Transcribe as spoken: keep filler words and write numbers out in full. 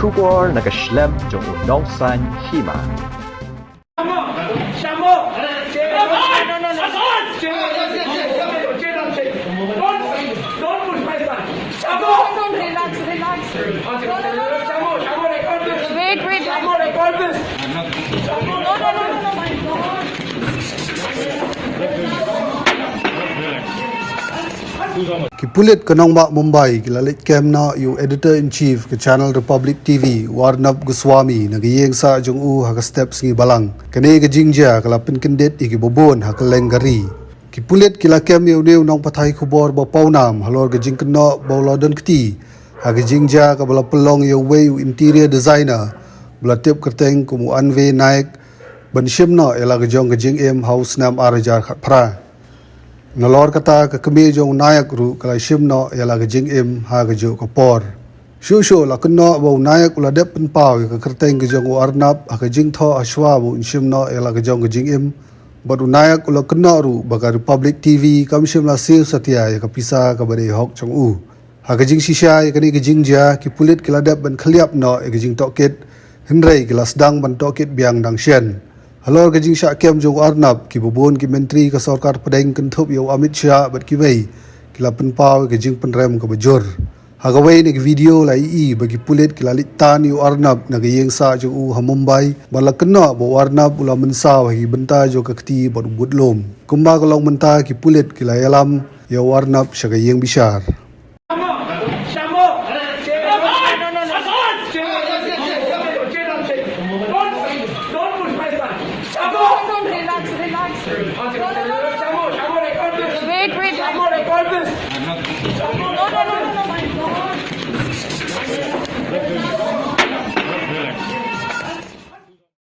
Khubor na ka shlem jong u nongsan hima. Wait, wait. No, no, no, no, no, my God. Ki pulit ka nongbah Mumbai ki la leit kem noh ïa u Editor in Chief ka Channel Republic T V, u Arnab Goswami, na ka ïing sah jong u ha ka step sngi Balang. Kane ka jingjia ka la pynkyndit ïa kiba bun ha kylleng ka ri. Ki pulit ki la kem ïa une u nongpathai khubor ba pawnam halor ka jingkynnoh ba u la don kti ha ka jingjia kaba la pynlong ïa uwei u interior designer ba la tip kyrteng kum u Anve Naik ban shim noh ïa la ka jong ka jingim ha u snem ar hajar khatphra. Nalor kata, ka kmie jong u Naik ruh ka la shim noh ïa la ka jingim ha kajuh ka por. Shuh shuh la kynnoh ba u Naik u la dep pynpaw ïa ka kyrteng ka jong u Arnab ha ka jingthoh hashwa ba un shim noh ïa la ka jong ka jingim. Bad u Naik u la kynnoh ruh ba ka Republic T V kam shym la siew satia ïa ka pisa kaba dei hok jong u. Ha ka jingshisha ïa kane ka jingjia, ki pulit ki la dep ban khylliap noh ïa ka jingtohkit, hynrei ki la sdang ban tohkit biang dang shen. Halor ka jingshah kem jong u Arnab, kiba bun ki myntri ka sorkar pdeng kynthup ïa u Amit Shah bad kiwei ki la pynpaw ïa ka jingpynrem kaba jur. Ha kawei na ki video la ïohi ba ki pulit ki la leit tan ïa u Arnab na ka ïing sah jong u ha Mumbai bad la kynnoh ba u Arnab u la mynsaw ha ki bynta jong ka kti bad u budlum. Kumba ka long mynta, ki pulit ki la ïalam ïa u Arnab sha ka ïing bishar.